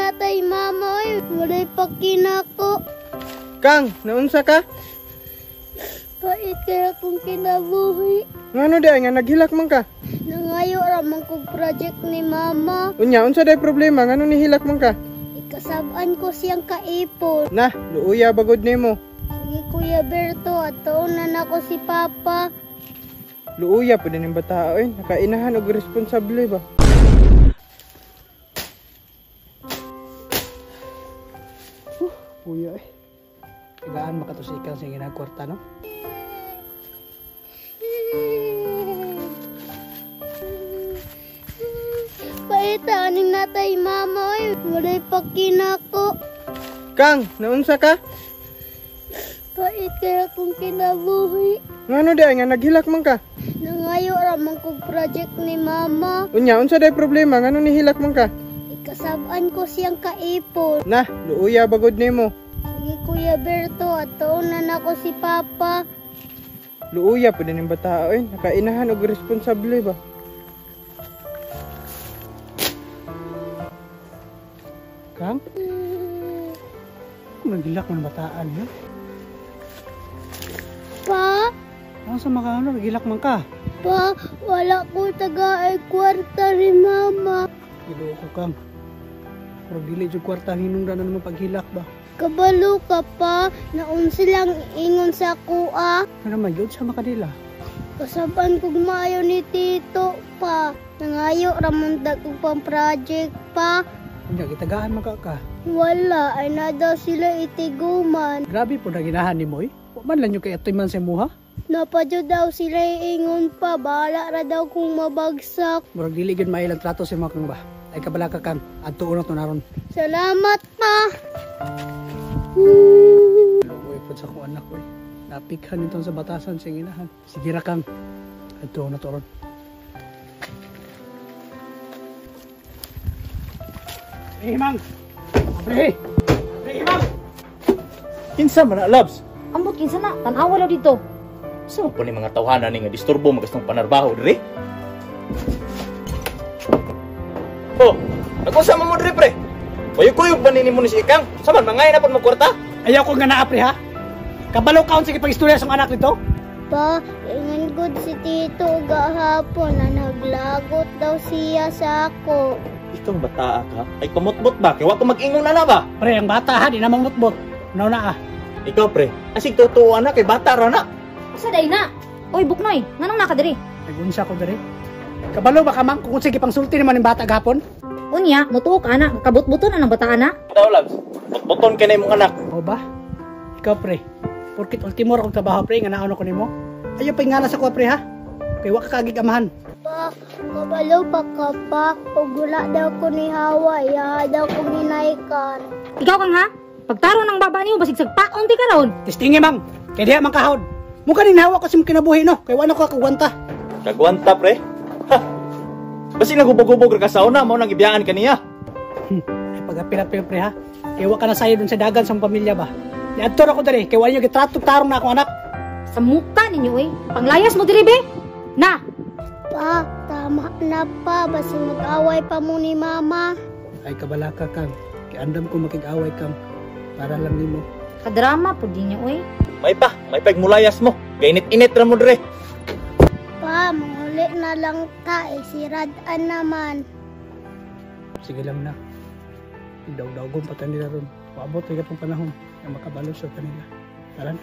natay mama oy, walay pakinako. Kang, naunsa ka? Pait kaya kong kinabuhi. Ngano di ay nga naghilak man ka? Nangayo ra man kog project ni mama. Unya, unsa day problema ngano nihilak man ka? Ikasab-an ko siyang kaipon. Nah, luuya bagod nimo. Sige Kuya Berto, atuon na nako si Papa. Luuya pa din yung bata oy, nakainahan og responsable ba. Kuya eh. Kailangan makatusikan sa ginagkwarta, no? Paita aning natay mama oy, walay pakinako. Kang, naunsa ka? Pait kaya kong kinabuhi. Ngano di ay nga naghilak man ka? Nangayo ra man kog project ni mama. Unya, unsa day problema ngano nihilak man ka? Ikasab-an ko siyang kaipon. Nah, luuya bagod nimo. Sige Kuya Berto, atuon na nako si Papa. Luuya pa din yung bata oy, nakainahan og responsable ba. Kang? Kung nagilak mo ng bataan, no? Pa, Ano sa mga ano, nagilak man ka? pa, wala ko taga ay kwarta ni mama. Ginoo ko, Kang. Pero dili jud kwarta ang hinungdan na naman paghilak ba? Kabalo ka pa, naun silang ingon sa kuha. Ano man yun sa makadila? Kasaban kog maayo ni Tito pa. Nangayo ramon dag og pang project pa. Unya, gitagaan man ka ka. Wala, ay na daw sila itiguman. Grabe po na ginahan ni Moy. Wa man lang yung kay atoy man sa imuha. Napadyo daw sila ingon pa, bahala ra daw kung mabagsak. Murag dili gyud mailang trato sa mga kang ba. Ay kabala ka kang, adto na to naron. Salamat pa. Luoy po sa akong anak ko eh. Napikhan nito sa batasan sa ginahan. Sige ra kang, adto na to ron. Eh, Mang! Abre! Abre, Mang! Kinsa man na, Labs? Ambot kinsa na, tan-awa law dito. Sa man po ni mga tawhana ni nga disturbo magastong panarbaho diri? Oh, nag-unsa man mo diri pre? Kuyog-kuyog ba nini mo ni si Ikang? Sa man mangay na pud mo kwarta? Ayaw ko nga naa, pre, ha? Kabalo kaon sige pag-istorya sa anak nito? Pa, ingon gud si Tito gahapon na naglagot daw siya sa ako. Ikang bataa ka? Ay pamutbot ba? Kay wa ko mag-ingon na na ba? Pre, ang bata ha, di na mangmutbot. Nauna na ah. Ikaw pre, asig totoo ana kay bata ra na. Usa day na. Oy Buknoy, nganong naka diri? Nagunsa ko diri. Kabalo ba ka mang kung sige pangsulti naman yung bata gahapon? Unya, mutuo ka ana, kabutbuton na ng bata ana. Daw Labs, butbuton kay na imong anak. O ba? Ikaw pre, porkit ultimo ra kong trabaho pre, nga naano ko nimo. Ayaw pa ingala sa ko pre ha. Kay wa ka kagig amahan. Pa, kabalo pa ka pa, ug wala daw ko ni Hawa, iya daw ko ginaikan. Ikaw kang ha? Pagtaro ng baba nimo basig sagpaon ti karon. Testingi mang, kay diha man kahod. Mukha ning nahawa ko sa imong kinabuhi no, kay wa na ko kagwanta. Kagwanta pre. Ha. Basi nagubog-ubog ra ka sa una mao nang gibiyaan kaniya. Ay pagapil-apil pre ha. Kay wa ka na sayo dun sa dagan sa pamilya ba. Niadto ra ko diri kay wa niyo gitrato tarong na akong anak. Sa muka ninyo eh. Panglayas mo diri be. Na, Pa, tama na pa, basi mag-away pa mo ni mama. Ay kabala ka kang, kay andam ko makig-away kang para lang nimo. kadrama pud ninyo oy. May pa, may pag mulayas mo. Gainit-init ra mo dire. Pa, manguli na lang ta, eh, si Radan naman. Sige lang na. Daw-dawgon pa nila ron. Paabot na pang panahon na makabalo sa kanila. Tara na.